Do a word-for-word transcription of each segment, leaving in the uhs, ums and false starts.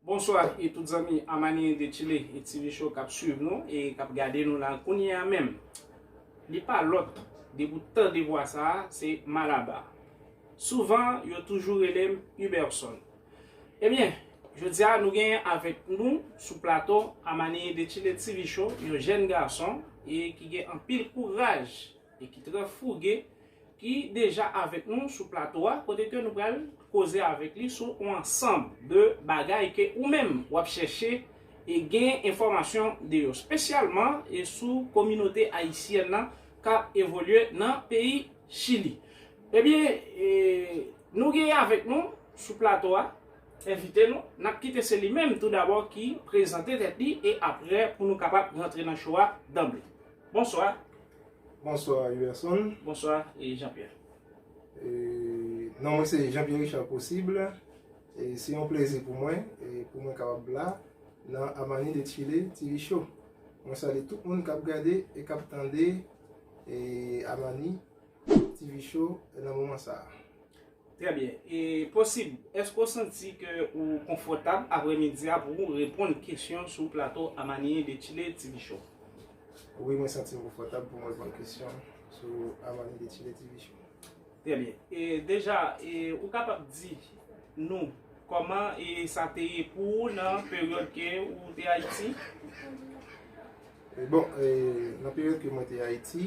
Bonswa e tout zanmi Amani de Chile e T V Show k ap swiv nou e k ap gade nou la kounye a menm. Li pa lòt, depi w tande vwa sa a, se Malaba. Souvan, yo toujou rele m Huberson. Ebyen, jodi a nou genyen avèk nou sou plato Amani de Chile T V Show yon jèn gason e ki gen anpil kouraj e ki trè fouge, ki deja avèk nou sou plato a, kote ke nou pral koze avèk li sou yon ansanm de bagay ke ou menm w ap chèche e gen enfòmasyon de yo, espesyalman e sou kominote ayisyèn nan k ap evolye nan peyi Chili. Ebyen, e, nou genyen avèk nou sou plato a, envite nou, n ap kite se li menm tou dabò ki prezante tèt li e apre pou nou kapab rantre nan show a danble. Bonswa. Bonswa, Huberson. Bonswa, e Jean-Pierre. E, non mwen se Jean-Pierre Richard Possible. E se yon plezi pou mwen, e pou mwen kapab la nan Amani de Chile T V Show. Mwen salye tout moun k ap gade e k ap tande, e, Amani T V Show nan moman sa a. Trè byen. E Possible, èske w santi ke ou konfòtab aprèmidi a pou w reponn kesyon sou plato Amani de Chile T V Show? Wi, mwen santi m konfòtab pou mwen reponn kesyon sou Amani de Chile T V Show. Trè byen. E deja, e ou kapab di nou kòman e sa te ye pou ou nan peryòd ke ou te Ayiti? E bon, e, nan peryòd ke mwen te Ayiti,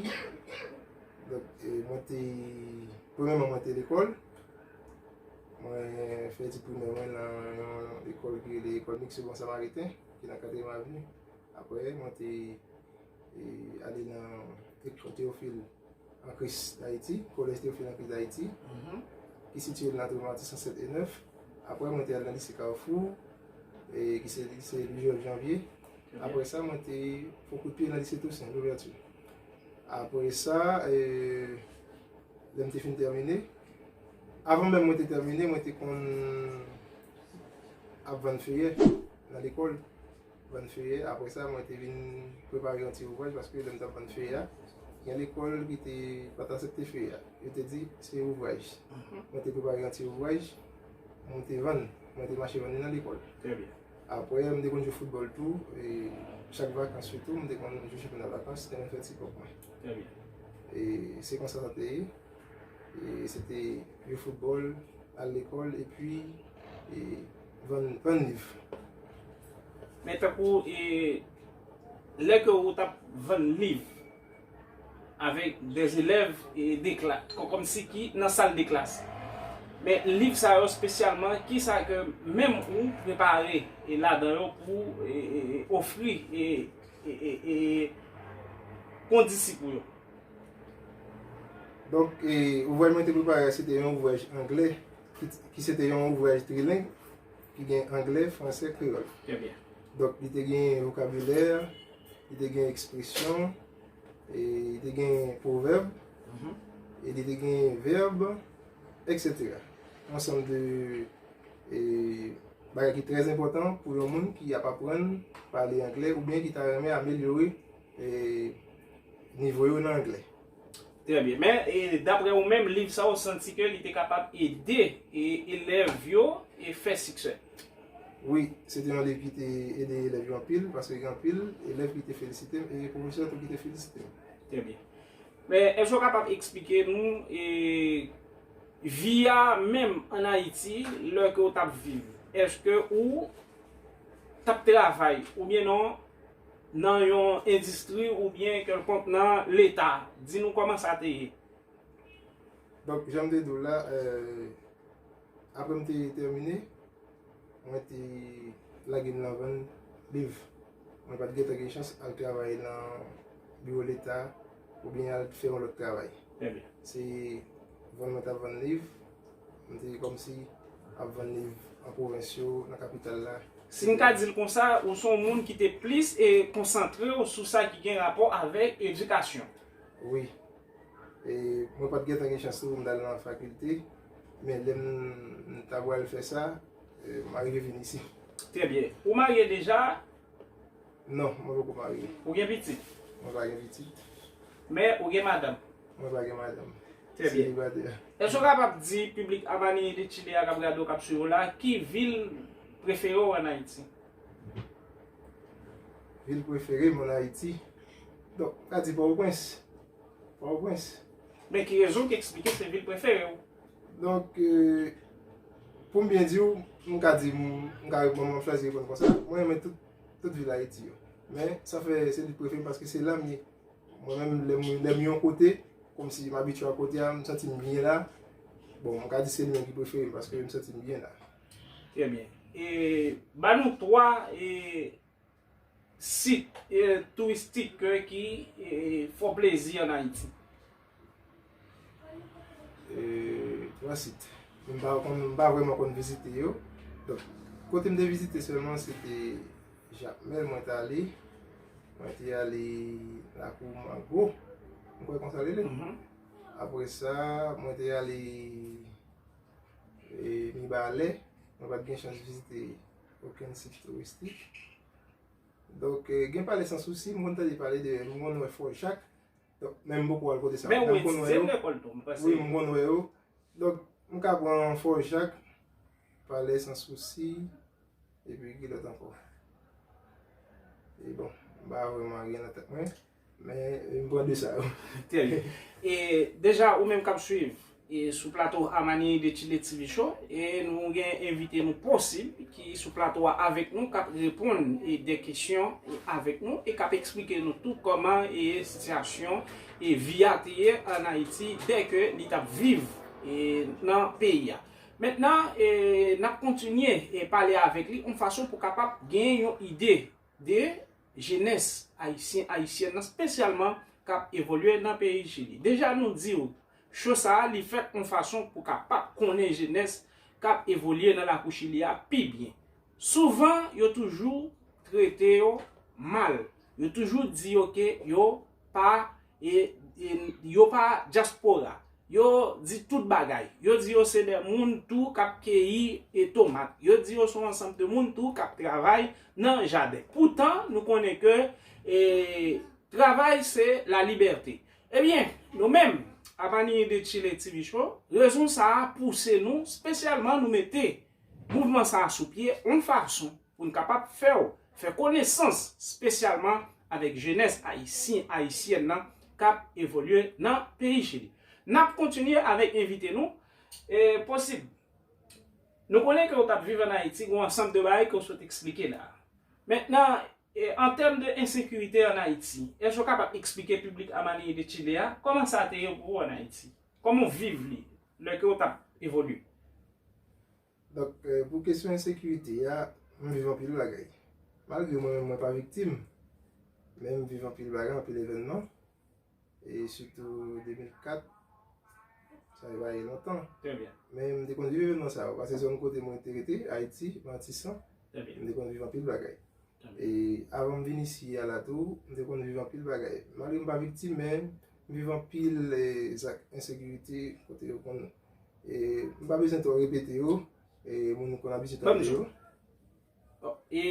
donk, e, mwen te, premyèman, mwen te lekòl. Mwen fè etid primè mwen nan yon lekòl ki rele Lekòl Miks Bon Samariten, ki nan Katriyèm Avni. Apre, mwen te, e, ale nan Lekòl Teyofil an Kris Dayiti, Kolèj Teyofil an Kris Dayiti, ki sitiye nan Tremati san sèt e nèf. Apre, mwen te al nan lise Kafou, e, ki se lise Louis Georges Janvier. Apre sa, mwen te fè kout pye nan lise Tousen Louvèti. Apre sa, e, lè m te fin tèmine, avan menm mwen te tèmine, mwen te konn ap vann feyè nan lekòl. Vann feyè. Apre sa, mwen te vin prepare yon ti ouvraj, paske lè m t ap vann feyè a, gen lekòl ki te pa t aksepte feyè a. Yo te di, se ouvraj. Mwen te prepare yon ti ouvraj, mwen te vann, mwen te mache vann li nan lekòl. Trè byen. Apre, m te konn jwe foutbòl tou, e chak vakans sitou, m te konn jwe chanpyona vakans, te konn fè ti kòb mwen. Trè byen. E se konsa sa te ye. E se te jwe foutbòl, al lekòl, epi, e, vann, vann liv. Men tankou, e, lè ke ou t ap vann liv avèk dè elèv, e, de kla-, kò-, kòmsi ki nan sal de klas. Men liv sa yo espesyalman, kisa ke menm ou prepare, e, ladan yo pou, e, e, e, ofri, e, e, e, e, kondisip ou yo? Donk, e, ouvraj mwen te prepare a, se te yon ouvraj anglè, ki, ki se te yon ouvraj trileng, ki gen anglè, fransè, kreyòl. Trè byen. Donk, li te gen vokabilè, li te gen ekspresyon, e li te gen pwovèb, e li te gen vèb, etsetera. Ansanm de, e, bagay ki trè enpòtan pou yon moun ki ap aprann pale anglè oubyen ki ta renmen amelyore, e, nivo yo nan anglè. Trè byen. Men, e, daprè ou menm, liv sa ou santi ke li te kapab ede, e, elèv yo, e, fè siksè? Wi, se te yon liv ki te ede elèv yo anpil, paske gen anpil elèv ki te felisite m, e pwofesè tou ki te felisite m. Trè byen. Men, èske w kapab eksplike nou, e, vi a menm ann Ayiti, lè ke w t ap viv? Èske ou t ap travay, oubyen non, nan yon endistri oubyen kèlkonk nan Leta? Di nou kòman sa te ye. Donk, jan m te di w la, e, apre m te tèmine, mwen te lage m nan vann liv. Mwen pa t gentan gen chans al travay nan biwo Leta oubyen al fè yon lòt travay. Trè byen. Se vann mwen t ap vann liv, m te kòmsi ap vann liv an pwovens yo, nan kapital la. Si n ka di l konsa, ou se yon moun ki te plis, e, konsantre w sou sa ki gen rapò avèk edikasyon. Wi. E, mwen pa t gentan gen chans tou pou m t al nan fakilte, men lè m, m ta pral fè sa, e, m arive vin isi. Trè byen. Ou marye deja? Non, mwen poko marye. Ou gen pitit? Mwen pa gen pitit. Men ou gen madanm? Mwen pa gen madanm. Trè byen. Selibatè. Èske w kapab di piblik Amani de Chile a k ap gade w, k ap swiv w la, ki vil prefere w ann Ayiti? Vil prefere m ann Ayiti? Donk, m ka di Pòtoprens. Pòtoprens. Men ki rezon ki eksplike se vil prefere w? Donk, euh, pou m byen di w, m ka di, m, m ka, bon, m ap chwazi reponn konsa. Mwen renmen tout, tout vil Ayiti yo. Men, sa fè se vil prefere m paske se la m ye. Mwen menm, lè m, lè m yon kote, kòmsi m abitye a kote a, m santi m byen la. Bon, m ka di se li menm ki prefere m paske m santi m byen la. Trè byen. E, ba nou twa, e, sit, e, touristik, e, ki, e, fè w plezi ann Ayiti. E, twa sit. M pa konn, m pa vrèman konn vizite yo. Donk, kote m te vizite sèlman, se te Jakmèl, mwen t ale. Mwen te ale Lakou Mango. M kwè konsa l rele. Mhm. Apre sa, mwen te ale, e, Mibalè. Mwen pa t gen chans vizite okenn sit touristik. Donk, e, gen Palè Sansousi, m konn tande pale de, m konn wè Fò Jak. Donk, men m poko al kote sa. Men ou etidye l lekòl tou, m panse. Wi, m konn wè yo. Donk, m ka pran Fò Jak, Palè Sansousi, epi ki lòt ankò? E bon, m pa vrèman gen nan tèt mwen, men, e, m pran de sa yo. Trè byen. E deja, ou menm k ap swiv, e sou plato Amani de Chile T V Show, e nou gen envite nou posib ki sou plato a avèk nou, k ap reponn, e, de kesyon, e, avèk nou, e k ap eksplike nou tou kòman, e, sitiyasyon, e, vi a te ye ann Ayiti, dèke li t ap viv, e, nan peyi a. Mentnan, e, n ap kontinye, e, pale avèk li yon fason pou kapab gen yon ide de jenès ayisyen, ayisyèn nan, espesyalman k ap evolye nan peyi Chili. Deja nou di w, cho sa a, li fèt yon fason pou kapab konnen jenès k ap evolye nan lakou Chili a pi byen. Souvan, yo toujou trete yo mal. Yo toujou di yo ke yo pa, e, e, yo pa dyaspora. Yo di tout bagay. Yo di yo se de moun tou k ap keyi, e, tomat. Yo di yo se yon ansanm de moun tou k ap travay nan jaden. Poutan, nou konnen ke, e, travay se lalibète. Ebyen, nou menm, Amani de Chile T V Show, rezon sa a pouse nou, espesyalman nou mete mouvman sa a sou pye, yon fason pou n kapab fè w fè konesans, espesyalman avèk jenès ayisyen, ayisyèn nan k ap evolye nan peyi Chili. N ap kontinye avèk envite nou, e, posib. Nou konnen ke w t ap viv ann Ayiti, gen yon ansanm de bagay ke w sot eksplike la. Mentnan, e, an tèm de ensekirite ann Ayiti, èske w kapab eksplike piblik Amani de Chile a kòman sa te ye pou ou ann Ayiti? Kòman w viv li lè ke w t ap evolye? Donk, e, pou kesyon ensekirite a, m viv anpil bagay. Malgre mwen menm mwen pa viktim, men m viv anpil bagay, anpil evènman. E sitou de mil kat, sa yo pa ye lontan. Trè byen. Men m te konn viv evènman sa yo, paske zòn kote mwen te rete, Ayiti, Matisan, trè byen, m te konn viv anpil bagay. Trè byen. E avan m vin isi a la tou, m te konn viv anpil bagay. Malgre m pa viktim, men m viv anpil, e, zak ensekirite, kote yo konn, e, m pa bezwen twò repete yo, e, moun konn abitye tande yo. E,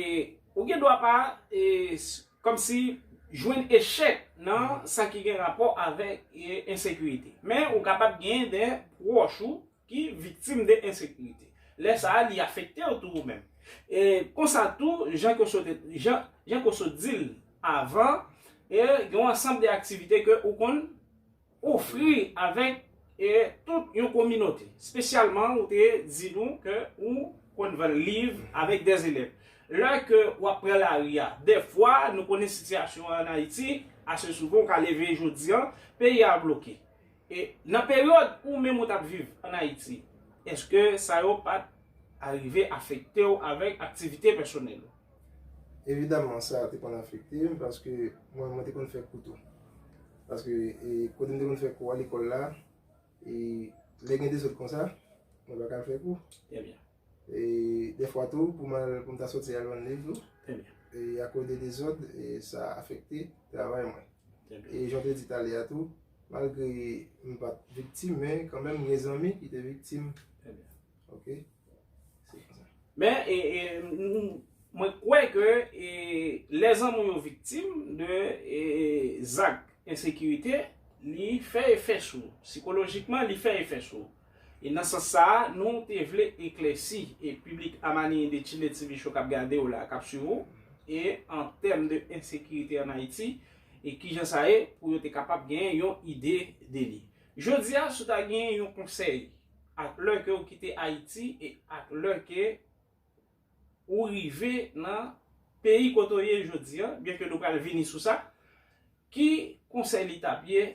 ou gen dwa pa, e, s-, kòmsi jwenn echèk nan sa ki gen rapò avèk, e, ensekirite. Men ou kapab gen de pwòch ou ki viktim de ensekirite. Lè sa a, li afekte w tou ou menm. E konsa tou, jan ke w sot, jan, jan ke w sot di l avan, e gen yon ansanm de aktivite ke ou konn ofri avèk, e, tout yon kominote. Espesyalman, ou te di nou ke ou konn vann liv avèk de zelèv. Lè ke w ap pran lari a, dèfwa, nou konnen sitiyasyon an ann Ayiti, ase souvan, ou ka leve jodi an, peyi a bloke. E nan peryòd ou menm ou t ap viv ann Ayiti, èske sa yo pa t arive afekte w avèk aktivite pèsonèl ou? Evidaman, sa te konn afekte m, paske mwen, mwen te konn fè kou tou. Paske, e, kote m te konn fè kou a, lekòl la, e, lè gen dezòd konsa, mwen pa ka al fè kou. Trè byen. E dèfwa tou, pou m al, pou m ta sòti al vann liv tou. Trè byen. E akoz de dezòd, e sa afekte travay mwen. Trè byen. E jan w te di talè a tou, malgre m pa t viktim, men kanmenm m gen zanmi ki te viktim. Trè byen. Oke? Se konsa. Men, e, e, m, m, mwen kwè ke, e, lè zanmi w yo viktim de, e, zak ensekirite, li fè efè sou ou. Sikolojikman, li fè efè sou ou. E nan sans sa a, nou te vle eklèsi e piblik Amani de Chile T V Show k ap gade w la, k ap swiv ou, e an tèm de ensekirite ann Ayiti, e kijan sa ye pou yo te kapab genyen yon ide de li. Jodi a, si w ta genyen yon konsèy ak lè ke w kite Ayiti e ak lè ke ou rive nan peyi kote w ye jodi a, byen ke nou pral vini sou sa, ki konsèy li t ap ye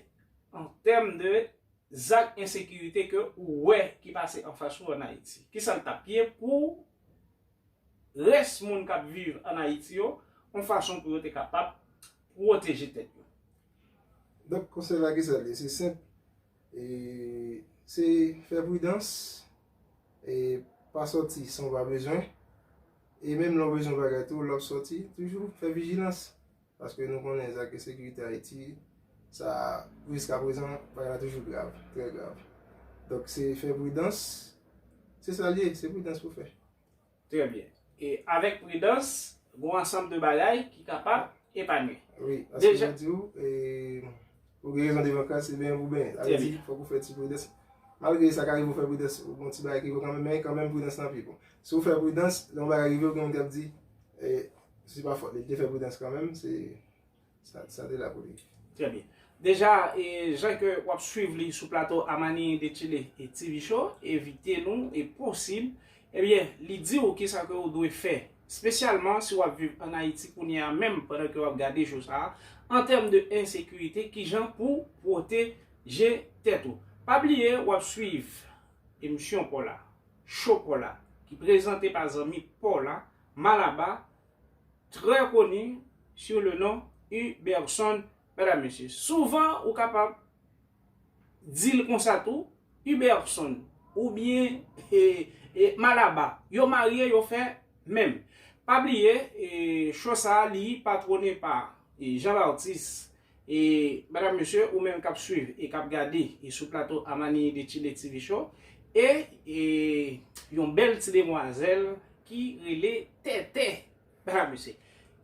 an tèm de zak ensekirite ke ou wè ki pase anfas ou ann Ayiti? Kisa l t ap ye pou rès moun k ap viv ann Ayiti yo, yon fason pou yo te kapab pwoteje tèt yo? Donk, konsèy la, kisa l ye? Se senp. E se fè pridans, e pa sòti san w pa bezwen. E menm lè w bezwen bagay tou, lè w ap sòti, toujou fè vijilans. Paske nou konnen zak ensekirite Ayiti, sa jiskaprezan, bagay la toujou grav, trè grav. Donk, se fè pridans, se sa l ye, se pridans pou fè. Trè byen. E avèk pridans, gen yon ansanm de bagay ki kapab epanwi. Wi, paske Deja- mwen di w, e, ou gen rezon devan kras, se benyen pou benyen. Sa vle Trè di, byen. Fòk ou fè ti pridans. Malgre sa ka rive ou fè pridans, ou gen yon ti bagay ki rive w kanmenm, men kanmenm pridans lan pi bon. Si w fè pridans, lè yon bagay rive w, gen moun k ap di, e, se pa fòt li, li te fè pridans kanmenm, se Sa, sa te la pou li. Trè byen. Deja, e, jan ke w ap swiv li sou plato Amani de Chile e T V Show, envite nou, e posib, ebyen, li di w kisa ke w dwe fè. Espesyalman si w ap viv ann Ayiti kounye a menm pandan ke w ap gade show sa a, an tèm de ensekirite, kijan pou pwoteje tèt ou. Pa bliye, w ap swiv emisyon pa w la, show pa w la, ki prezante pa zanmi pa w la, Malaba, trè koni sou le non Huberson, medam, mesye. Souvan, ou kapab di l konsa tou, Huberson, oubyen, e, e, Malaba. Yo marye, yo fè menm. Pa bliye, e, show sa a, li patwone pa, e, Jean Baptiste, e, medam, mesye, ou menm k ap swiv e k ap gade, e, sou plato Amani de Chile T V Show, e, e, yon bèl ti demwazèl ki rele Tètè, medam, mesye,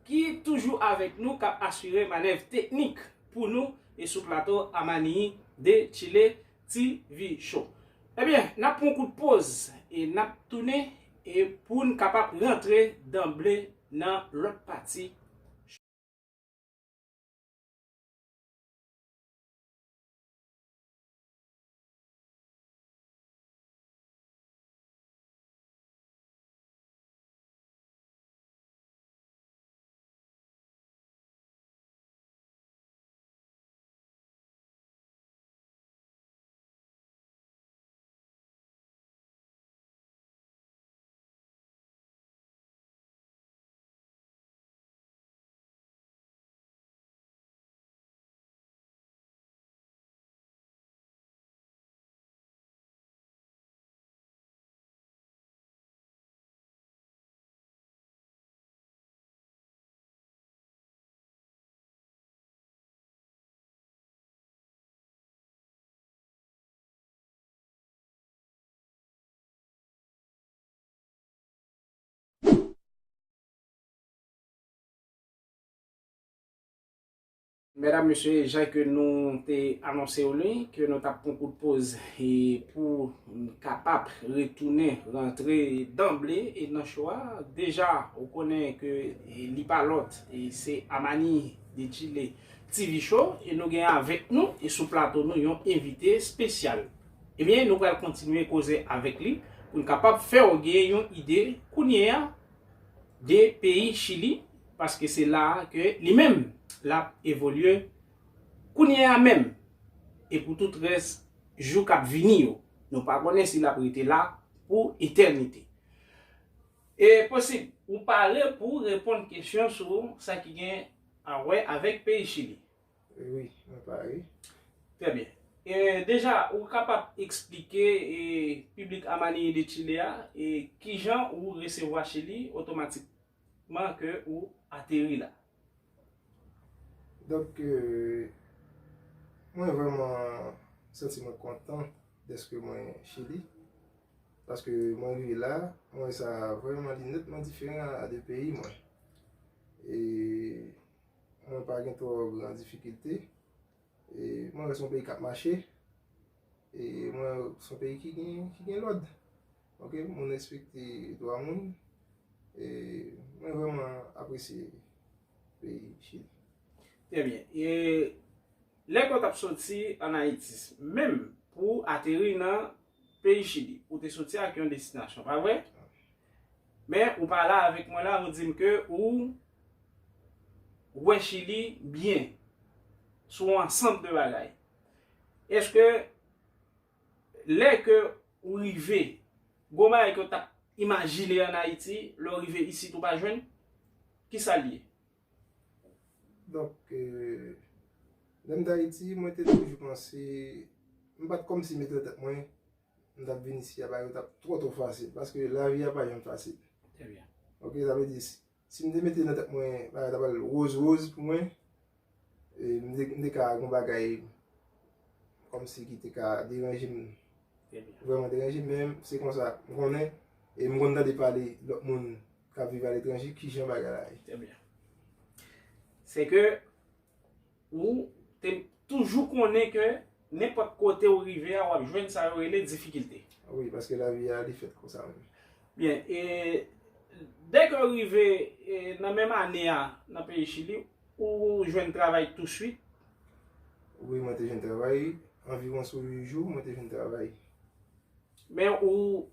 ki toujou avèk nou, k ap asire manèv teknik pou nou, e sou plato Amani de Chile T V Show. Ebyen, n ap pran kout poz, e n ap tounen, e pou n kapab rantre danble nan lòt pati. Medam, mesye, jan ke nou te anonse w li, ke nou t ap pran kout poz e pou n kapab retounen rantre danble e nan show a. Deja, ou konnen ke, e, li pa lòt, e se Amani de Chile T V Show, e nou gen avèk nou, e sou plato nou, yon envite espesyal. Ebyen, nou pral kontinye koze avèk li pou n kapab fè w gen yon ide kounye a de peyi Chili, paske se la a ke li menm l ap evolye kounye a menm, e pou tout rès jou k ap vini yo. Nou pa konnen si l ap rete la pou etènite. E posib, ou pare pou reponn kesyon sou sa ki gen a wè avèk peyi Chili? Wi, mwen pare. Trè byen. E, deja, ou kapab eksplike, e, piblik Amani de Chile a, e, kijan ou resevwa Chili otomatikman ke ou ateri la? Donk, e, mwen vrèman santi mwen kontan dèske mwen Chili. Paske mwen rive la, mwen wè sa vrèman li nètman diferan a de peyi mwen. E mwen pa gen twò gran difikilte. E mwen wè se yon peyi k ap mache. E mwen wè se yon peyi ki gen, ki gen lòd. Ok, moun respekte dwa moun. E mwen vrèman apresye peyi Chili. Trè byen. E lè ke w t ap soti ann Ayiti, menm pou w ateri nan peyi Chili, ou te soti ak yon destinasyon, pa vre? Men ou pale avèk mwen la, ou di m ke ou wè Chili byen sou yon ansanm de bagay. Èske lè ke ou rive, gon bagay ke w t ap imajine ann Ayiti, lè w rive isit ou pa jwenn? Kisa l ye? Donk, eh, lè m t Ayiti, mwen te toujou panse, m pa t kòmsi mete nan tèt mwen, m t ap vin isi a, bagay yo t ap twò twò fasil, paske lavi a pa janm fasil. Trè byen. Ok, sa vle di, si, si m te mete nan tèt mwen, bagay t ap al woz woz pou mwen, e m te, m te ka gon bagay kòmsi ki te ka deranje m, vrèman deranje m, men se konsa m konnen, e m konn tande pale lòt moun k ap viv aletranje, kijan bagay la ye. Trè byen. Se ke ou te toujou konnen ke nenpòt kote ou rive a, w ap jwenn sa yo rele difikilte. Wi, paske lavi a, li fèt konsa menm. Byen, e dèke w rive, e nan menm ane a, nan peyi Chili, ou jwenn travay touswit? Wi, mwen te jwenn travay. Anviwon sou uit jou, mwen te jwenn travay. Men ou,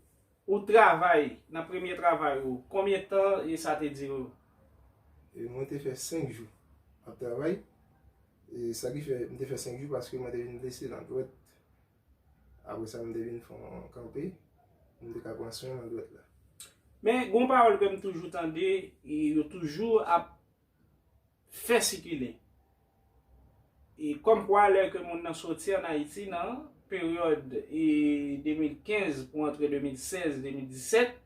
ou travay, nan premye travay ou, konbyen tan e sa te dire? E mwen te fè senk jou ap travay. E sa ki fè m te fè senk jou, paske mwen te vin blese nan dwèt. Apre sa, m te vin fè yon kanpe pou m te ka pran swen nan dwèt la. Men gon pawòl ke m toujou tande, e yo toujou ap fè sikile. E kòmkwa lè ke moun nan soti ann Ayiti nan peryòd, e, de mil kenz pou antre de mil sèz, de mil disèt,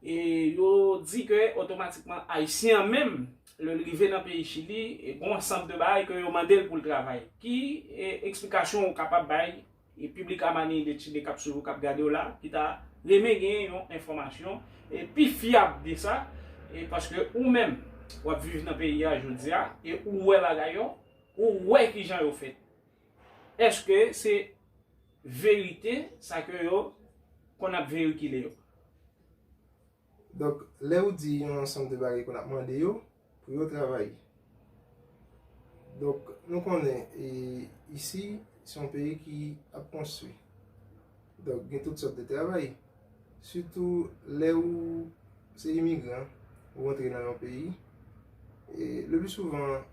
e yo di ke otomatikman Ayisyen an menm, lè l rive nan peyi Chili, e gon ansanm de bagay ke yo mande l pou l travay. Ki, e, eksplikasyon ou kapab bay e piblik Amani de Chile k ap swiv ou, k ap gade w la, ki ta renmen gen yon enfòmasyon, e, pi fyab de sa, e, paske ou menm, w ap viv nan peyi a jodi a, e ou wè bagay yo, ou wè kijan yo fèt. Èske se verite, sa ke yo konn ap veyikile yo? Donk, lè ou di yon ansanm de bagay ke n ap mande yo pou yo travay. Donk, nou konnen, e, isi, se yon peyi ki ap konstwi. Donk, gen tout sòt de travay. Sitou lè ou se imigran, ou rantre nan yon peyi, e, le pli souvan,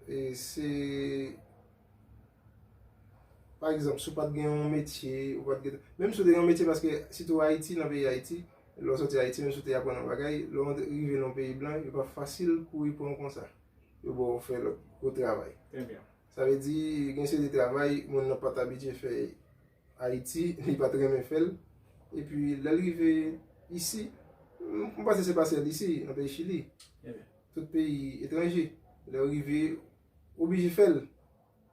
e, se Pa egzanp, si w pa t gen yon metye, ou pa t gen, menm si w te gen yon metye, paske sitou Ayiti, nan peyi Ayiti, lè w soti Ayiti, menm si w te aprann yon bagay, lè w rive nan yon peyi blan, yo pa fasil kouri pran w konsa. Yo ba w fè lòt gwo travay. Trè byen. Sa vle di, gen seri de travay, moun nan pa t abitye fè Ayiti, li pa t renmen fè l. Epi, lè l rive isi, m, m panse se pa sèl isi, nan peyi Chili. Trè byen. Tout peyi etranje, lè w rive, w oblije fè l.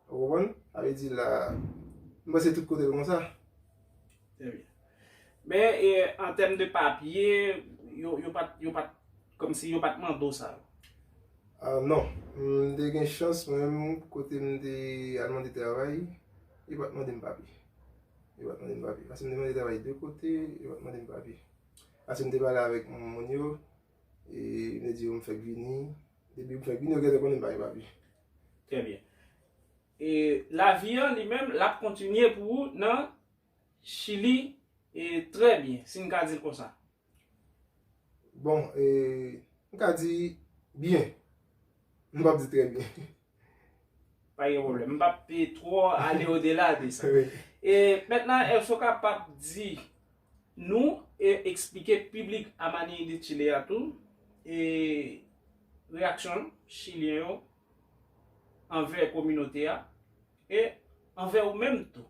Ou konprann? Sa vle di la, m panse tout kote l konsa. Trè byen. Men, e, an tèm de papye, yo, yo pa t, yo pa t, kòmsi yo pa t mande w sa yo? Ah, non. M te gen chans, mwen menm, kote m te al mande travay, yo pa t mande m papye. Yo pa t mande m papye. Paske m te mande travay de kote, yo pa t mande m papye. Paske m te pale avèk moun yo, e m te di yo m fèk vini. Depi m fèk vini, yo gentan konnen m pa gen papye. Trè byen. E lavi an li menm, l ap kontinye pou ou nan Chili, e trè byen, si n ka di l konsa. Bon, e, m ka di byen. M p ap di trè byen. Pa gen pwoblèm. M p ap, e, twò ale odela de sa. Wi. E mentnan, èske w kapab di nou e eksplike piblik Amani de Chile a tou, e reyaksyon chilyen yo anvè kominote a e anvè ou menm tou?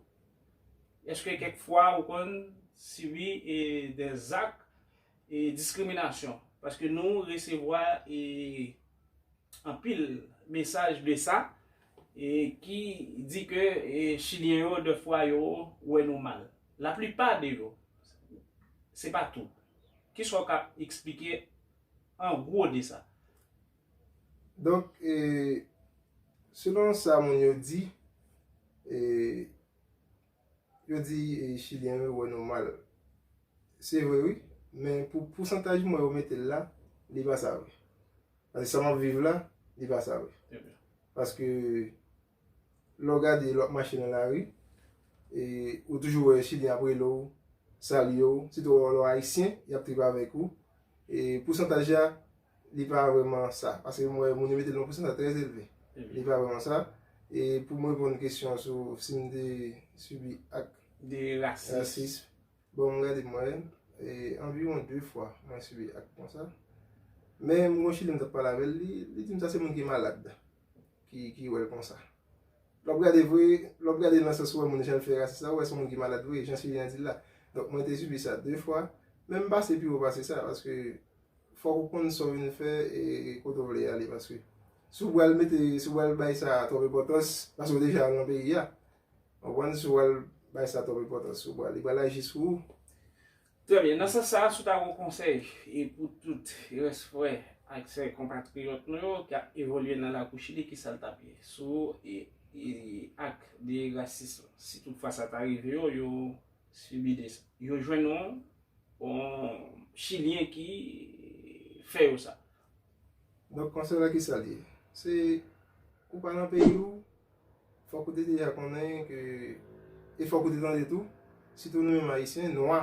Èske kèk fwa ou konn sibi, e, de zak, e, diskriminasyon? Paske nou resevwa, e, anpil mesaj de sa, e, ki di ke, e, chilyen yo, de fwa, yo wè nou mal. Laplipa de yo, se pa tout. Kisa w ka eksplike an gwo de sa? Donk, e, selon sa moun yo di, e, yo di e, Chilyen yo wè nou mal. Se vre, wi, men pou pousantaj mwen yo mete l la, li pa sa vre. Paske sa m ap viv la, li pa sa vre. Paske lè w gade, lè w ap mache nan lari, e, ou toujou wè Chilyen ap rele w, salye w, sitou lè w Ayisyen, y ap trip avèk ou. E pousantaj la, li pa vrèman sa. Paske m wè moun yo mete l nan pousantaj trè elve. Li pa vrèman sa. E pou m reponn kesyon sou si m te sibi ak de rasis, rasis, bon, m gade mwen, e, anviwon de fwa mwen sibi ak konsa. Men m gon Chilyen m t ap pale avè l, li, li di m sa se moun ki malad ki, ki wè l konsa. Lè w ap gade vre, lè w ap gade nan sans ou wè moun jan l fè rasis la, ou wè se moun ki malad vre, jan Chilyen an di l la. Donk mwen te sibi sa de fwa, men m pase pi wo pase sa, paske fòk ou konn sa w vin fè e kote w vle ale, paske si w pral mete, si w pral bay sa twòp enpòtans, paske w deja nan peyi a. Ou konprann, si w pral bay sa twòp enpòtans, ou pral, li pral aji sou ou. Trè byen. Nan sans sa a, si w ta gen yon konsèy e pou tout rès frè ak sè konpatriyòt nou yo k ap evolye nan lakou Chili, ki sa l t ap ye? Sou e, e, ak de rasism, si toutfwa sa ta rive yo, yo sibi de sa. Yo jwenn yon, yon Chilyen ki fè yo sa. Donk, konsèy la, ki sa l ye? Se, ou pa nan peyi w, fòk ou te deja konnen ke, e fòk ou te tande tou, sitou nou menm Ayisyen, nwa,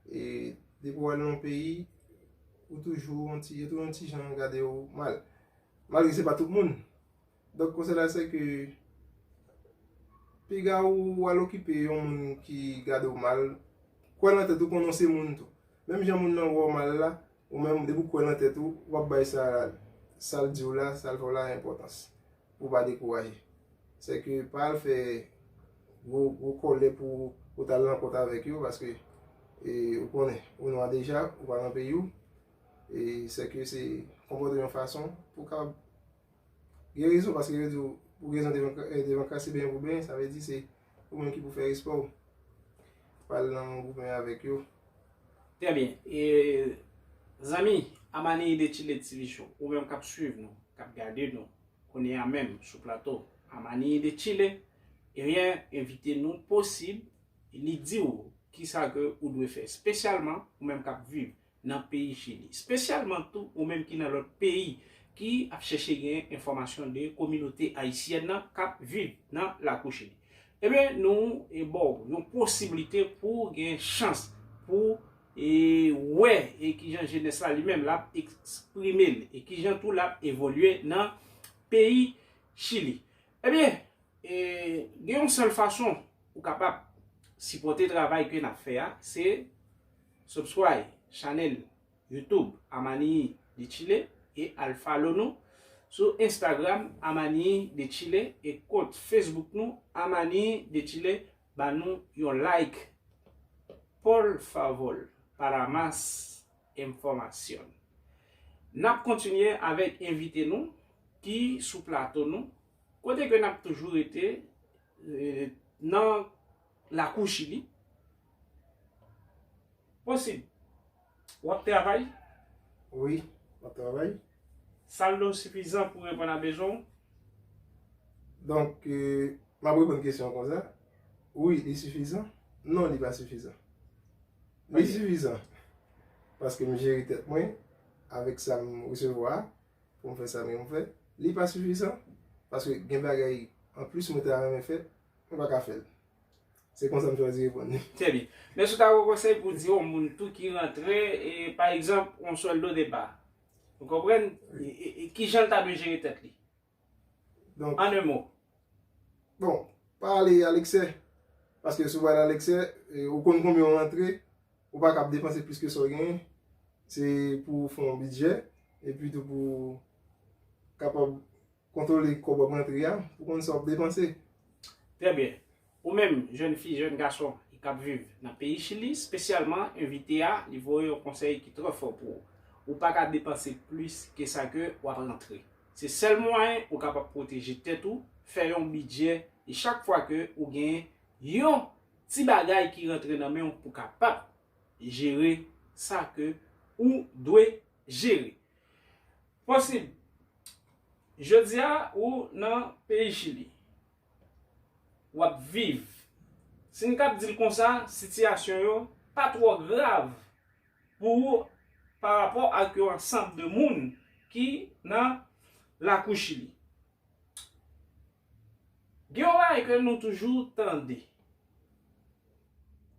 e depi w al nan yon peyi, ou toujou yon ti, yo toujou yon ti jan gade w mal. Malgre se pa tout moun. Donk, konsèy la, se ke piga ou al okipe yon moun ki gade w mal, kwè nan tèt ou, konnen w se moun tou. Menm jan moun nan wè w mal la, ou menm, depi w kwè nan tèt ou, w ap bay sa, sa l di w la, sa l fè w la, enpòtans. Pou w pa dekouraje. Se ke pa al fè gwo, gwo kòlè pou, pou w t al rankont avèk yo, paske, e, ou konnen, ou nwa deja, ou pa nan peyi w. E se ke se konpòte w yon fason pou w kapab gen rezon, paske yo di w, pou rezon devan, e, devan kras se benyen pou benyen, sa vle di se ou menm ki pou fè respè w. Pa al nan yon goumen avèk yo. Trè byen. E, zanmi, Amani de Chile T V Show, ou menm k ap swiv nou, k ap gade nou, kounye a menm sou plato Amani de Chile, ebyen, envite nou posib, li di w kisa ke ou dwe fè, espesyalman ou menm k ap viv nan peyi Chili, espesyalman tou ou menm ki nan lòt peyi, ki ap chèche gen enfòmasyon de kominote ayisyèn nan k ap viv nan lakou Chili. Ebyen, nou, e, ba w yon posiblite pou w gen chans pou, e, wè, e, kijan jenès la li menm l ap eksprime l, e kijan tou l ap evolye nan peyi Chili. Ebyen, e, gen yon sèl fason ou kapab sipòte travay ke n ap fè a, se subscribe chanèl YouTube Amani de Chile e al follow nou sou Instagram Amani de Chile e kont Facebook nou Amani de Chile. Ba nou yon like, por favor, para más información. N ap kontinye avèk envite nou ki sou plato nou, kote ke n ap toujou rete, e, nan lakou Chili. Posib. W ap travay? Wi, m ap travay. Saldo sifizan pou reponn a bezwen w? Donk, e, m ap reponn kesyon an konsa. Wi, li sifizan. Non, li pa sifizan. Li sifizan. Paske m jere tèt mwen avèk sa m resevwa a, pou m fè sa m gen pou m fè. Li pa sifizan. Paske gen bagay anplis mwen ta renmen fè, mwen pa ka fè l. Se konsa m chwazi reponn li. Trè byen. Men si w ta gen yon konsèy pou di yon moun tou ki rantre, e, pa egzanp, yon swèldo depa. Ou konprann? E, e, e kijan l ta dwe jere tèt li? Donk, an un mot. Bon, pa ale alèksè. Paske si w ale alèksè, e, ou konn konbyen w rantre, ou pa kab depanse plis ke sa w genyen. Se pou w fè yon bidjè, epi tou pou w kapab kontwole kòb w ap rantre a, pou konn sa w ap depanse. Trè byen. Ou menm, jèn fi, jèn gason, ki ap viv nan peyi Chili, espesyalman envite a, li voye yon konsèy ki trè fò pou ou. Ou pa ka depanse plis ke sa ke w ap rantre. Se sèl mwayen ou kapab pwoteje tèt ou, fè yon bidjè, e chak fwa ke ou gen yon ti bagay ki rantre nan men w pou kapab jere sa ke ou dwe jere. Posib, jodi a ou nan peyi Chili. w ap viv. Si n kab di l konsa, sitiyasyon yo pa twò grav pou ou pa rapò ak yon ansanm de moun ki nan lakou Chili. Gen yon bagay ke nou toujou tande.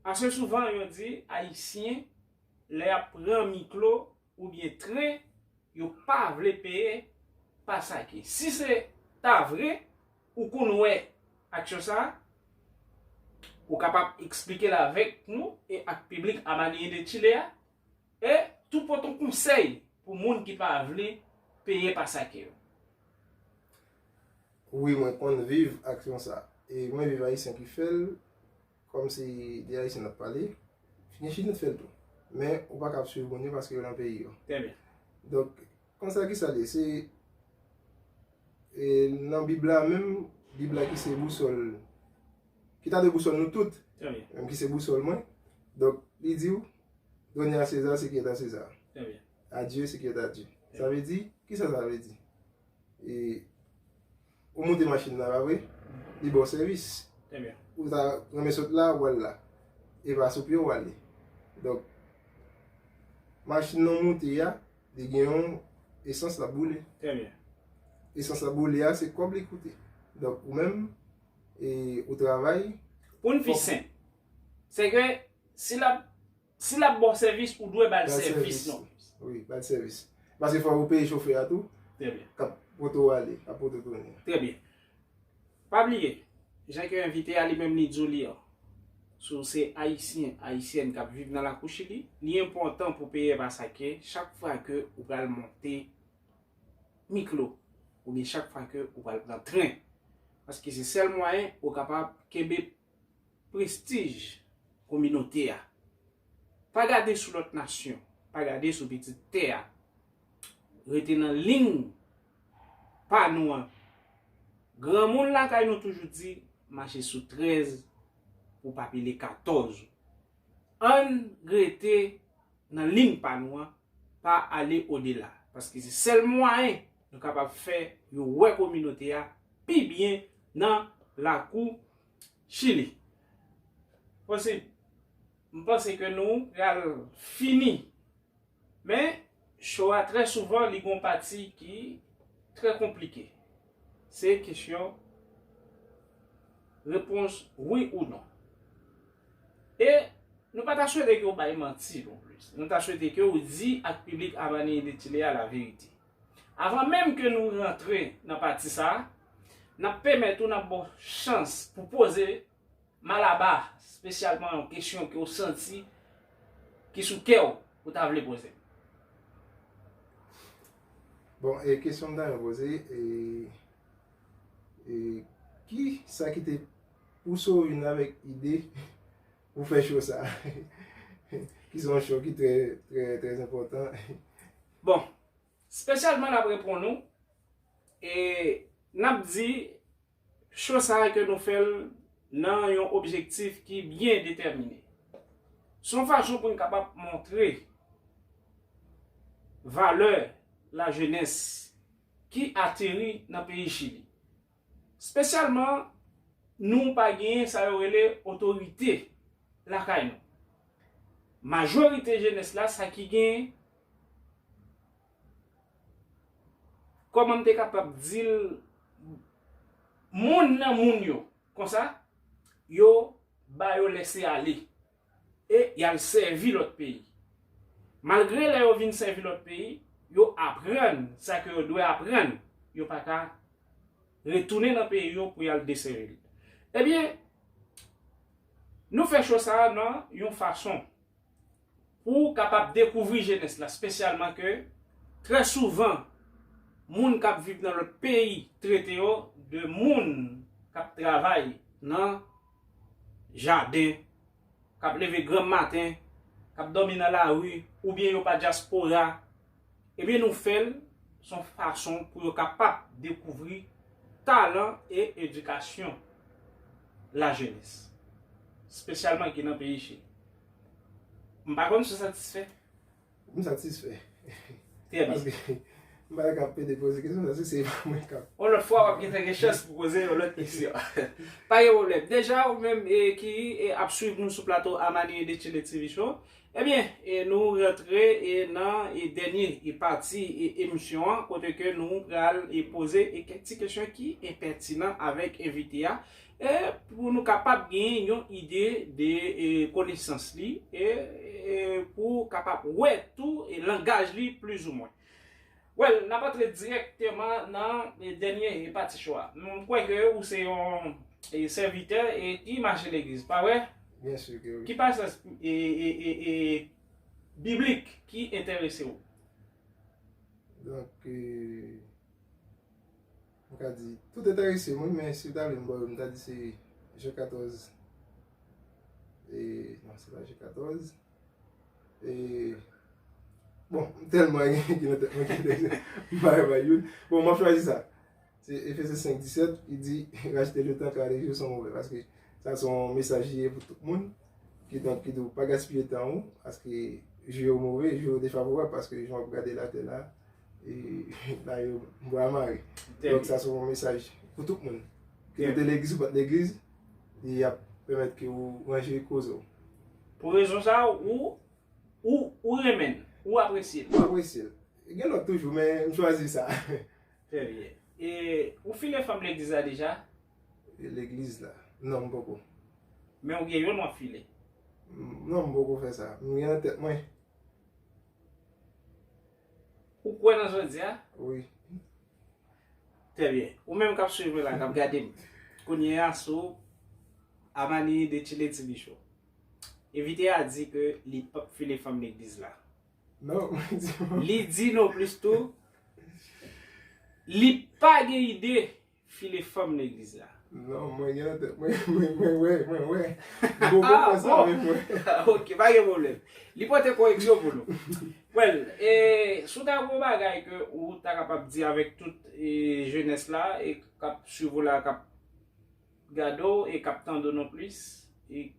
Ase souvan, yo di Ayisyen, lè y ap pran miklo oubyen tren, yo pa vle peye pasake. Si se ta vre, ou konn wè aksyon sa a, ou kapab eksplike l avèk nou e ak piblik Amani de Chile a, e tou pote yon konsèy pou moun ki pa vle peye pasake yo. Wi, mwen konn viv aksyon sa. E mwen viv Ayisyen ki fè l, kòm se de Ayisyen n ap pale, gen Chili n fè l tou. Men ou pa ka ap swiv moun yo paske yo nan peyi yo. Trè byen. Donk, konsa ki sa l ye, se e, nan Bib la menm, Bib la ki se bousòl, ki ta dwe bousòl nou tout, Trè byen. Menm ki se bousòl mwen. Donk, li di w, donner à César ce qui est à César. Trè byen. À Dieu ce qui est à Dieu. Sa vle di, kisa sa vle di? E, ou monte machin nan, pa vre? Li ba w sèvis. Trè byen. Ou ta renmen sot la, w al la. E pa sou pye w ale. Donk, machin nan monte a, li gen yon esans l ap boule. Trè byen. Esans l ap boule a, se kòb li koute. Donk, ou menm, e, ou travay. Pou n pi senp, se ke si l ap si l ap ba w sèvis, ou dwe ba l sèvis non. Wi, ba l sèvis. Paske fò ou peye chofè a tou, Trè byen. K ap pote w ale, k ap pote w tounen. Trè byen. Pa bliye, jan ke envite a li menm li di w li an, si w se Ayisyen, Ayisyèn k ap viv nan lakou Chili, li enpòtan pou peye pasake chak fwa ke ou pral monte miklo, oubyen chak fwa ke ou pral pran tren. Paske se sèl mwayen ou kapab kenbe prestij kominote a. Pa gade sou lòt nasyon, pa gade sou pitit tè a. Rete nan liy pa nou an. Granmoun lakay nou toujou di, mache sou trèz pou pa pile katòz. Ann rete nan liy pa nou an, pa ale odela. Paske se sèl mwayen nou kapab fè yo wè kominote a pi byen nan lakou Chili. Posib, m panse ke nou pral fini. Men, show a trè souvan li gon pati ki trè konplike. Se kesyon repons wi ou non. E nou pa ta swete ke w bay manti non plis. Nou ta swete ke w di ak piblik Amani de Chile a laverite. Avan menm ke nou rantre nan pati sa a, n ap pèmèt ou, n ap ba w chans pou poze Malaba, espesyalman yon kesyon ke w santi ki sou kè w, ou ta vle poze m. Bon, e kesyon m ta renmen poze, e, e ki sa ki te pouse w vin avèk ide pou fè show sa? Ki se yon show ki trè, trè, trè enpòtan. Bon, espesyalman n ap reponn ou, e n ap di show sa a ke nou fè l nan yon objektif ki byen detèmine. Se yon fason pou n kapab montre valè lajenès ki ateri nan peyi Chili. Espesyalman, nou pa genyen sa yo rele otorite lakay nou. Majorite jenès la, sa ki genyen, kòman m te kapab di l, moun nan moun yo, konsa, yo ba yo lese ale e y al sèvi lòt peyi. Malgre lè yo vin sèvi lòt peyi, yo aprann sa ke yo dwe aprann, yo pa ka retounen nan peyi yo pou y al desèvi l. Ebyen, nou fè show sa a nan yon fason pou w kapab dekouvri jenès la, espesyalman ke trè souvan, moun k ap viv nan lòt peyi trete yo de moun k ap travay nan jaden, k ap leve granm maten, k ap dòmi nan lari, oubyen yo pa dyaspora, ebyen nou fè l se yon fason pou yo kapab dekouvri talan e edikasyon lajenès, espesyalman ki nan peyi Chili. M pa konn si w satisfè. M satisfè. Trè byen. Paske M pa ka pede poze kesyon sa, si se pa mwen k ap. Yon lòt fwa, w ap gentan gen chans pou poze yon lòt kesyon. Pa gen pwoblèm. Deja, ou menm e, ki e, ap swiv nou sou plato Amani de Chile T V Show, ebyen, e, nou rantre e, nan e, dènye e, pati e, emisyon an, kote ke nou pral e, poze e, kèk ti kesyon ki e, pètinan avèk envite a, e, pou nou kapab gen yon ide de e, konesans li, e, e, pou kapab wè tou e, langaj li plizoumwen. Well, n ap antre dirèkteman nan e, dènye e, pati show a. M kwè ke ou se yon e, sèvitè e, ki mache legliz, pa vre? Byen si ke wi. Ki pasaj e, e, e, e, biblik ki enterese w? Donk, e, m ka di, tout enterese m, wi, men si w ta vle m ba w yo, m ta di se Jan katòz. E, non, se pa Jan katòz. E, bon, m tèlman gen ki nan tèt mwen ki m pa bay youn. Bon, m ap chwazi sa. Se Efesyen senk disèt, li di, racheter le temps car les jours sont mauvais. Paske sa se yon mesaj li ye pou tout moun. Kidonk, ki di w pa gaspiye tan ou, paske jou yo move, jou yo defavorab, paske jan w ap gade latè la, e, la yo bwa mare. Donk, sa se yon mesaj pou tout moun. Ke w te legliz ou pa t legliz, li ap pèmèt ke ou ranje koze w. Pou rezon sa, ou, ou, ou renmen l, ou apresye l. Ou apresye l. Gen lòt toujou, men m chwazi sa. Trè byen. E ou file fanm legliz la deja? Legliz la? Non, m poko. Men ou gen youn w ap file? Non, m poko fè sa. M gen nan tèt mwen. Ou kwè nan sa w di a? Wi. Trè byen. Ou menm k ap swiv mwen la, k ap gade m kounye a sou Amani de Chile T V Show. Envite a di ke li p ap file fanm legliz la. Non, mwen di mwen. Li di non plis tou, li pa gen ide file fanm legliz la. Non, mwen gen nan tèt mwen, mwen, mwen wè, mwen wè. M poko fè sa avèk mwen. Ok, pa gen pwoblèm. Li pote koreksyon pou nou. Well, e, si w ta gen yon bagay ke ou ta kapab di avèk tout e, jenès la e k ap swiv ou la, k ap gade w e k ap tande w non plis, e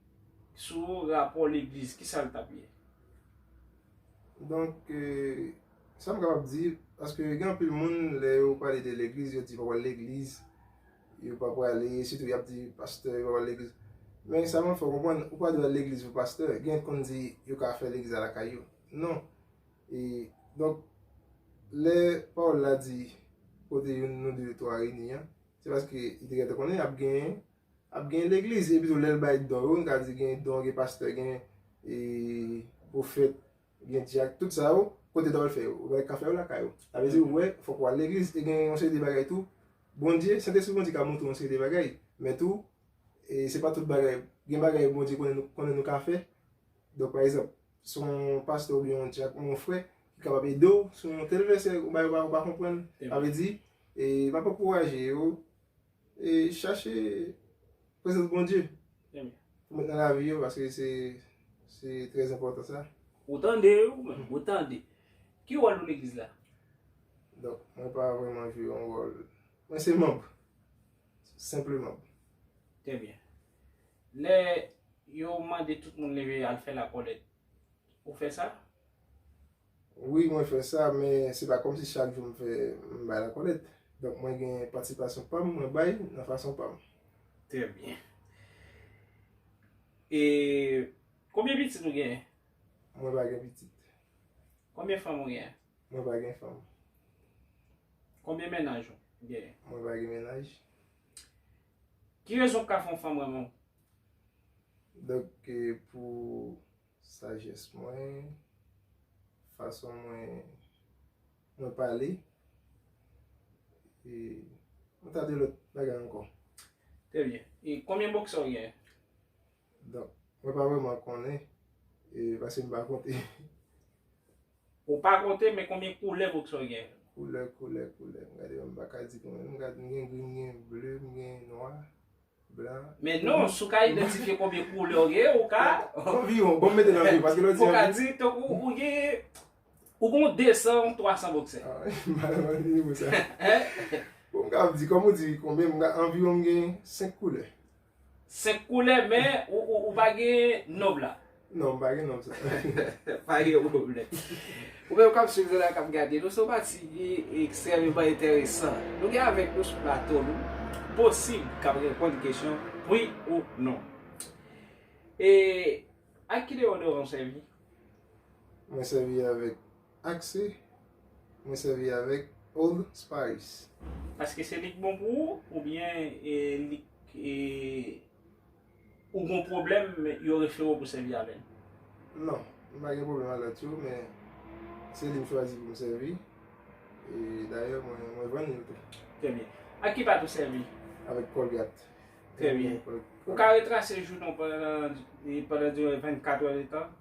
sou rapò legliz, kisa l t ap ye? Donk, e, sa m kapab di, paske gen anpil moun, lè yo pale de legliz, yo di pa pral legliz, yo pa prale, sitou y ap di pastè, yo pa pral legliz. Men sa mwen fè w konprann, ou pa dwe al legliz pou pastè. Gen konn di yo ka fè legliz la lakay yo. Non. E, donk, lè pawòl la di, kote youn nou de twa reyini an, se paske li te gentan konnen ap gen, ap gen legliz, epi tou lè l bay don yo, n ka di gen don, gen pastè, gen, e, pwofèt, gen dyak, tout sa yo, kote w ta pral fè yo? Ou pral ka fè yo lakay ou. Sa vle di, ou wè, fòk ou al legliz, e gen yon seri de bagay tou. Bondye, Sentespri Bondye ka montre w yon seri de bagay, men tou, e se pa tout bagay, gen bagay Bondye konnen nou, konnen nou ka fè. Donk, pa egzanp, se yon pastè oubyen yon dyak, yon frè ki kapab ede w sou yon tèl vèsè, ou pa, ou pa, ou pa konprann. Sa vle di, e, m ap ankouraje yo, e, chache prezans Bondye pou met nan lavi yo, paske se, se trè enpòtan sa. Ou tande, ou menm, ou tande. Ki wòl ou legliz la? Donk, mwen pa vrèman jwe yon wòl. Mwen se manb. Senpleman. Trè byen. Lè yo mande tout moun leve al fè lakòlèt, ou fè sa? Wi, mwen fè sa, men se pa kòmsi chak jou m fè, m bay lakòlèt. Donk, mwen gen patisipasyon pa m, mwen bay nan fason pa m. Trè byen. E konbyen pitit ou genyen? Mwen pa gen pitit. Konbyen fanm ou genyen? Mwen pa gen fanm. Konbyen mennaj ou genyen? Mwen pa gen mennaj. Ki rezon k ka fè yon fanm renmen w? Donk, e, pou sajès mwen, fason mwen, mwen pale, e, yon ta de lòt bagay ankò. Trè byen. E konbyen bòksè w genyen? Donk, mwen pa vrèman konnen, e, paske m pa konte. Ou pa konte, men konbyen koulè bòksè w genyen? Koulè, koulè, koulè. M gade, m pa ka di konbyen. M gade, m gen gri, m gen ble, m gen nwa, blan. Men non, si w ka idantifye konbyen koulè w genyen, ou ka. Anviwon, bon, m mete nan anviwon, paske lè w di. Ou ka di, tankou, ou gen, ou gen de san, twa san bòksè. Ah, m pa nan nivo sa. Hein? Bon, m ka di, kòm ou di, konbyen, m ka, anviwon m gen senk koulè. Senk koulè, men ou, ou, ou pa gen nòb la. Non, m pa gen nonm sa. Pa gen pwoblèm. Ou menm k ap swiv nou la, k ap gade nou, se yon pati ki ekstrèmeman enteresan. Nou gen avèk nou sou plato nou, Posib k ap reponn kesyon wi ou non. E ak ki deodorant w sèvi? Mwen sèvi avèk Axe, mwen sèvi avèk Old Spice. Paske se li k bon pou ou, oubyen e, li k- e, ou gon pwoblèm, yo refere w pou sèvi avè l? Non, m pa gen pwoblèm ak lòt yo, men se li m chwazi pou m sèvi. E dayè, mwen, mwen vann yo tou. Trè byen. Ak ki pat ou sèvi? Avèk Colgate. Trè byen. Ou ka retrase jounen w pandan, pandan diran vennkat è de tan?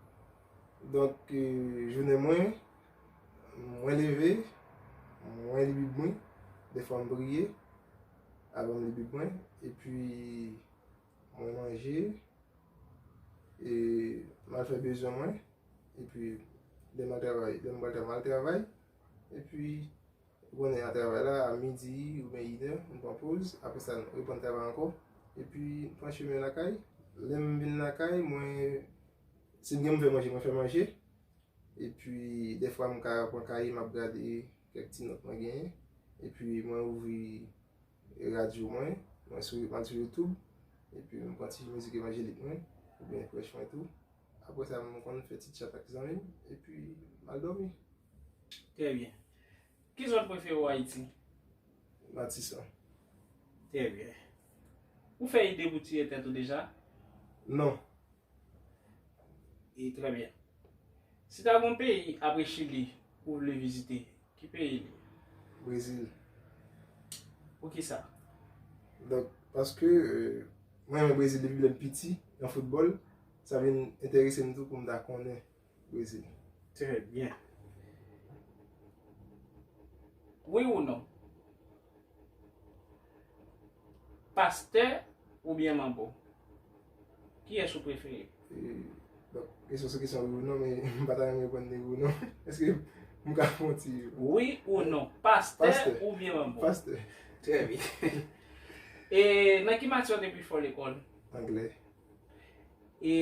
Donk, e, jounen mwen, mwen leve, mwen li bib mwen, defwa m priye, avan m li bib mwen, epi mwen manje, e m al fè bezwen mwen, epi lè m al travay, lè m pral travay, m al travay, epi ou konnen a travay la, a midi oubyen inè, m pran poz, apre sa m reprann travay ankò, epi m pran chemen lakay. Lè m vin lakay, mwen, si m gen m fè manje, mwen fè manje, epi dèfwa m ka pran kaye, m ap gade kèk ti nòt mwen genyen, epi mwen ouvri radyo mwen, mwen sou, m al sou YouTube, epi m pran ti mizik evanjelik mwen, oubyen prèch mwen tou. Apre sa, m konn fè ti tchat ak zanmi m, epi m al dòmi. Trè byen. Ki zòn prefere w Ayiti? Matisan. Trè byen. Ou fè ide pou tiye tèt ou deja? Non. E trè byen. Si ta gon peyi apre Chili ou vle vizite, ki peyi li? Brezil. Poukisa? Donk, paske euh, mwen renmen Brezil depi lè m piti, nan foutbòl, sa vin enterese m tou pou m ta konnen Brezil. Trè byen. Wi ou non? Pastè oubyen manbo? Kiyès ou prefere? E, donk, kesyon sou kesyon wi ou non, men m pa ta renmen reponn ni wi ou non. Èske m ka fè yon ti Wi ou non? Pastè oubyen manbo? Pastè. Trè byen. E nan ki matyè w te pi fò lekòl? Anglè. E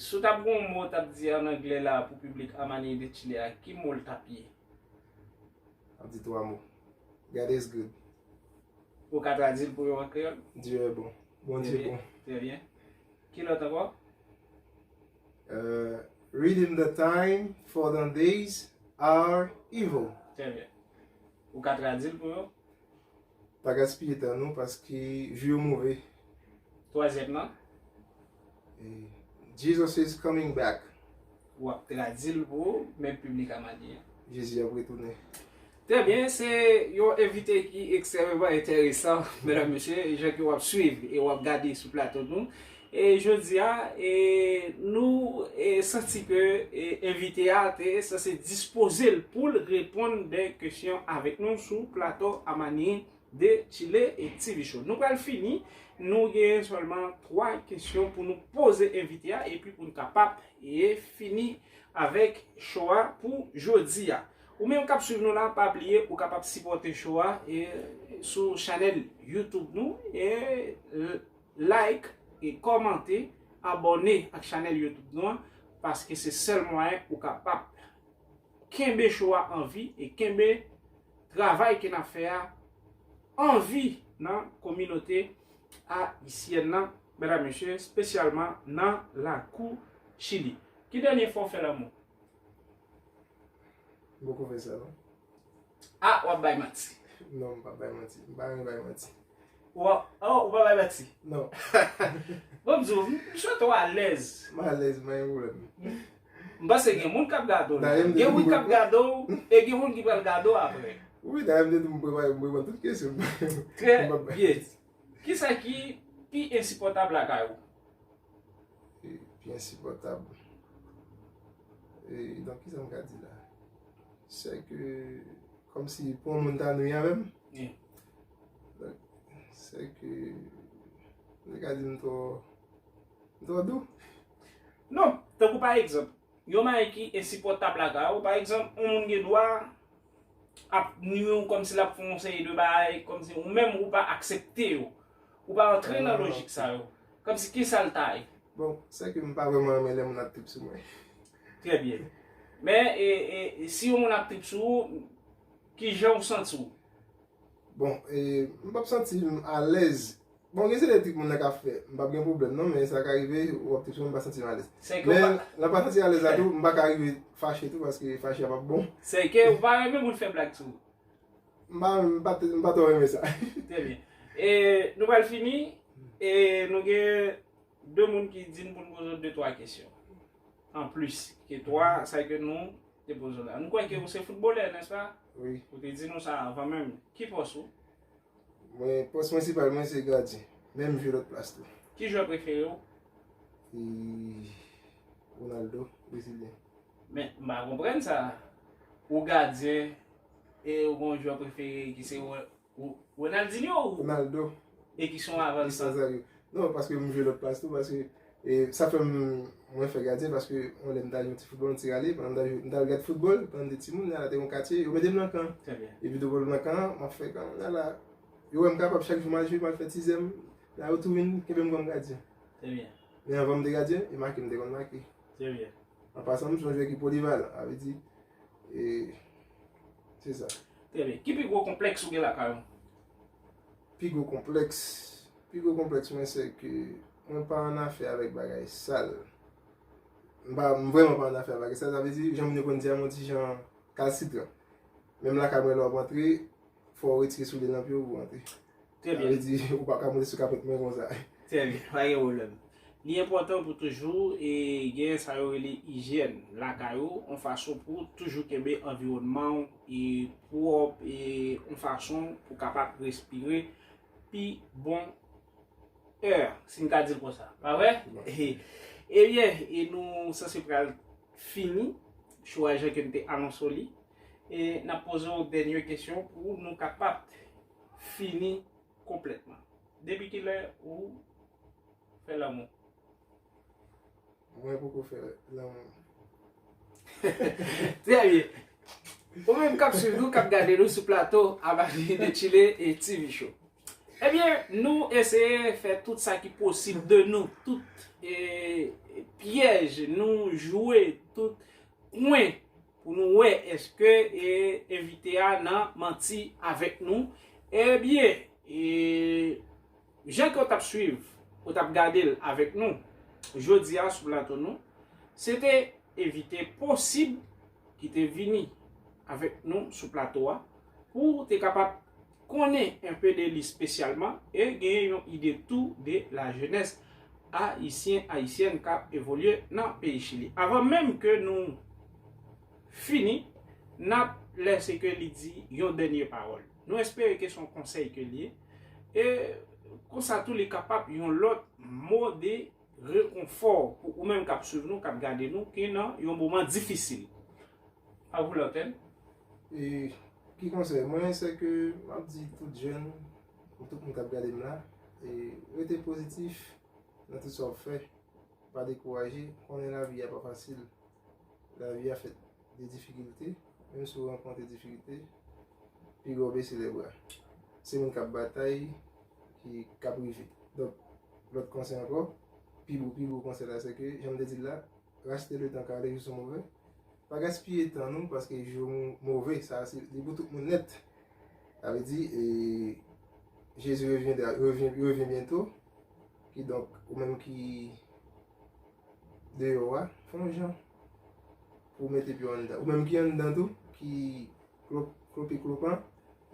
si w t ap gen yon mo w t ap di an anglè la pou piblik Amani de Chile a, ki mo l t ap ye? M ap di twa mo. God is good. Ou ka tradui l pou yo an kreyòl? Dieu est bon. Bondye bon. Trè byen. Ki lòt ankò? Uh, redeem the time, for the days are evil. Trè byen. Ou ka tradui l pou yo? Pa gaspiye tan nou paske jou yo move. Twazyèm nan? E Jesus is coming back. W ap tradui l pou ou, men piblik Amani an. Jezi ap retounen. Trè byen, se yon envite ki ekstrèmeman enteresan, medam, mesye, jan ke w ap swiv e w ap gade sou plato nou. E jodi a, e, nou e, santi ke e, envite a te sanse dispoze l pou l reponn de kesyon avèk nou sou plato Amani de Chile e T V Show. Nou pral fini, nou genyen sèlman twa kesyon pou nou poze envite a epi pou n kapab e fini avèk show a pou jodi a. Ou menm k ap swiv nou la, pa bliye ou kapab sipòte show a e sou chanèl YouTube nou e like e kòmante, abòne ak chanèl YouTube nou an, paske se sèl mwayen ou kapab kenbe show a an vi e kenbe travay ke n ap fè a an vi nan kominote ayisyèn nan, medam, mesye, espesyalman nan lakou Chili. Ki dènye fwa w fè lanmou? M poko fè sa non. Ah, w ap bay manti. Non, m pa bay manti. M pa renmen bay manti. Ou pa, oh, ou pa bay manti? Non. Bon, m di w, m swete w alèz. M alèz, m pa gen pwoblèm. M panse gen moun k ap gade w la. Dayè, m te Gen moun k ap di- gade w, e gen moun ki pral gade w apre. Wi, dayè, m te di m prepare, m prepare tout kesyon. Trè M pa bay byen. manti. Kisa ki pi ensipòtab lakay ou? E pi ensipòtab. E donk, kisa m ka di la? Se ke, kòmsi pou yon moun ta nwi avè m. Wi. Donk, se ke, m te ka di m twò, m twò dou. Non, tankou pa egzanp, yon bagay ki ensipòtab lakay ou, pa egzanp, yon moun gen dwa ap nwi w kòmsi l ap fè yon seri de bagay, kòmsi ou menm ou pa aksepte yo. Ou pa antre nan lojik sa yo. Kòmsi kisa l ta ye? Bon, se ke m pa vrèman renmen lè moun ap trip sou mwen. Trè byen. Men, e, e, si yon moun ap trip sou ou, kijan ou santi w? Bon, e, m p ap santi m alèz. Bon, gen seri de trip moun nan ka fè. M p ap gen pwoblèm non, men sa ka rive, w ap trip sou mwen, m pa santi m alèz. Men, lè m pa santi alèz la tou, m pa ka rive fache tou, paske fache a p ap bon. Sèke ou pa renmen moun fè blag sou ou? M pa, m pa, m pa twò renmen sa. Trè byen. E, nou pral fini, e, nou gen de moun ki di n pou n poze w de twa kesyon. Anplis ke twa, sa ke nou te poze w la. Nou kwè ke ou se foutbolè, nèspa? Wi. Ou te di nou sa avan menm. Ki pòs ou? Mwen, pòs prensipal mwen se gadyen. Men m jwe lòt plas tou. Ki jwè prefere w? E, Ronaldo, brezilyen. Men, m pa konprann sa. Ou gadyen, e ou gen yon jwè prefere ki se Ro- Ronaldinho ou? Ronaldo. E ki se yon avansan? Non, paske m jwe lòt plas tou, paske e, sa fè m mwen fè gadyen, paske yon lè m ta jwe yon ti foutbòl, yon ti rale, pandan m ta jwe, m ta al gad foutbòl, pandan m te timoun, la, la te yon katye, yo mete m nan kan. Epi depi m nan kan an, m ap fè kan, la, la, yo wè m kapab, chak jou m al jwe, m al fè tizè m, la, yo tou vin kenbe m kòm gadyen. Men anvan m te gadyen, e make m te konn make. An pasan, m se yon jwè ki polivalan, sa vle di, e, se sa. Trè byen. Ki pi gwo konplèks ou gen lakay ou? Pi gwo konplèks, pi gwo konplèks mwen se ke mwen pa an afè avèk bagay sal. M pa, m vrèman pa an afè avèk bagay sal, sa vle di, jan moun yo konn di a, m yon ti jan kalsitran. Menm lakay mwen lè w ap antre, fò w retire soulye nan pye w pou w antre. Trè byen. Sa vle di, ou pa ka monte sou kapòt mwen konsa. Trè byen, pa gen pwoblèm. Li enpòtan pou toujou e gen sa yo rele ijyèn lakay ou, yon fason pou w toujou kenbe anviwònman w e pwòp e yon fason pou w kapab respire pi bon è, si n ka di l konsa. Pa vre? Ebyen, e nou sanse pral fini cho a jan ke n te anonse w li. E n ap poze w dènye kesyon pou nou kapab fini konplètman. Depi kilè ou fè lanmou? Mwen poko fè lanmou. Trè byen. Ou menm k ap swiv nou, k ap gade nou sou plato Amani de Chile e TV Show. Ebyen, nou eseye fè tout sa ki posib de nou, tout e, pyèj nou jwe, tout kwen pou nou wè èske e, envite a nan manti avèk nou. Ebyen, e, jan ke w t ap swiv, ou t ap gade l avèk nou, jodi a sou plato nou, se te envite posib ki te vini avèk nou sou plato a pou te kapab konnen enpe de li espesyalman e genyen yon ide tou de lajenès ayisyen, ayisyèn k ap evolye nan peyi Chili. Avan menm ke nou fini, n ap lèse ke li di yon dènye pawòl. Nou espere ke se yon konsèy ke li ye. E konsa tou li kapab yon lòt mo de rekonfò pou ou menm k ap swiv nou, k ap gade nou, ki nan yon moman difisil. A vous l'antenne. E ki konsèy mwen, se ke m ap di tout jèn, tout moun k ap gade m la, e rete pozitif nan tout sa w ap fè. Pa dekouraje, konnen lavi a pa fasil. Lavi a fèt de difikilte, menm si w rankontre difikilte, piga w bese lè bra. Se moun k ap batay ki k ap rive. Donk, lòt konsèy ankò, pi gwo, pi gwo konsèy la, se ke, jan m te di l la, racheter le temps car les jours sont mauvais. Pa gaspiye tan nou, paske jou yo move, sa se, li pou tout moun nèt. Sa vle di, e, Jezi reviendra, revyen, revyen byento. Kidonk, ou menm ki deyò a, fè yon jan pou w mete pye w anndan. Ou menm ki anndan tou, ki klo-, klope klopan,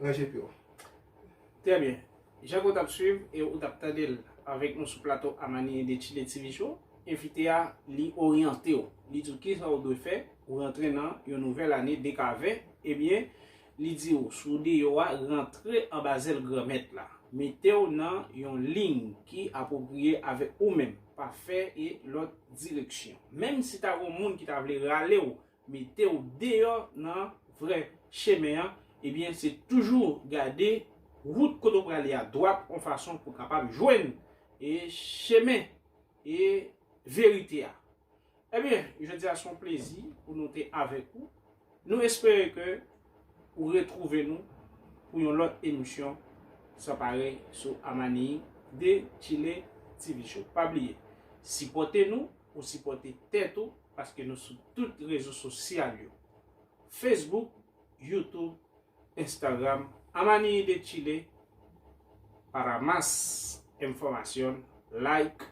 ranje pye w. Trè byen. Jan ke w t ap swiv e ou t ap tande l avèk nou sou plato Amani de Chile TV Show, envite a, li oryante w. Li di w kisa w dwe fè pou rantre nan yon nouvèl ane de ka ven. Ebyen, li di w, si w deyò a, rantre anba zèl Granmèt la. Mete w nan yon liy ki apwopriye avèk ou menm. Pa fè e lòt direksyon. Menm si ta gen yon moun ki ta vle rale w, mete w deyò nan vrè chemen an, ebyen, se toujou gade wout kote w prale a dwat, yon fason pou w kapab jwenn e chemen e verite a. Ebyen, jodi a se yon plezi pou nou te avèk ou. Nou espere ke ou retwouve nou pou yon lòt emisyon san parèy sou Amani de Chile TV Show. Pa bliye, Sipòte nou, ou sipòte tèt ou, paske nou sou tout rezo sosyal yo. Facebook, YouTube, Instagram, Amani de Chile. Para más información, like,